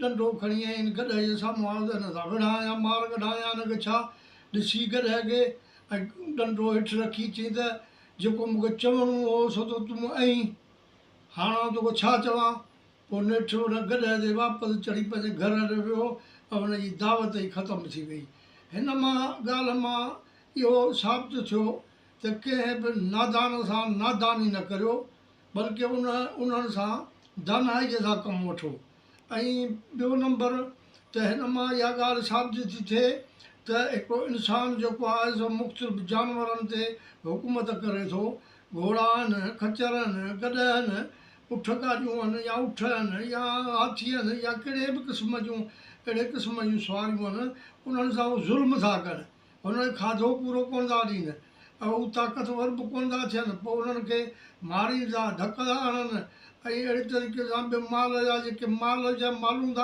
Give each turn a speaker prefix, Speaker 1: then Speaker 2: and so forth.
Speaker 1: ڏنڊو کڻي ۽ ان گڏهه جي سامهون آيو ته هن سان وڙهان يا مار ڪڍان يا هن کي ڇا؟ ڏسي گڏهه کي ۽ ڏنڊو هيٺ رکي چيائين ته جيڪو مون کي چوڻو هو سو ته تون ائين هاڻ آئون توکي ڇا چوان؟ پوء نيٺ ان گڏهه تي واپس چڙهي پنهنجي گهر هليو ويو ۽ هن جي دعوت ئي ختم ٿي وئي. هن مان ڳالهه مان اهو ثابت ٿيو ته ڪنهن به نادان سان ناداني نه ڪريو بلڪه ان انهن سان دانائيء سان ڪم وٺو ۽ ٻيو نمبر ته هن مان اها ڳالهه ثابت ٿي ٿئي ته هڪڙو انسان جيڪو آهي سو مختلف جانورن تي حڪومت ڪري ٿو، گهوڙا آهن، خچر آهن، گڏهه آهن، اٺ گاڏيون آهن يا اٺ آهن يا هاٿي آهن يا ڪهڙي به قسم جون اهڙي قسم جون سواريون آهن، انهن سان هو ظلم ٿا ڪن. هنن کي کاڌو پورو ڪونه ٿا ڏين ۽ هو طاقتور به ڪونه ٿا ٿين، پوء انهن کي مارين ٿا، ڌڪ ٿا هڻن ۽ اهڙي طريقي سان ٻيو مال جا جيڪي مال جا مالون ٿا.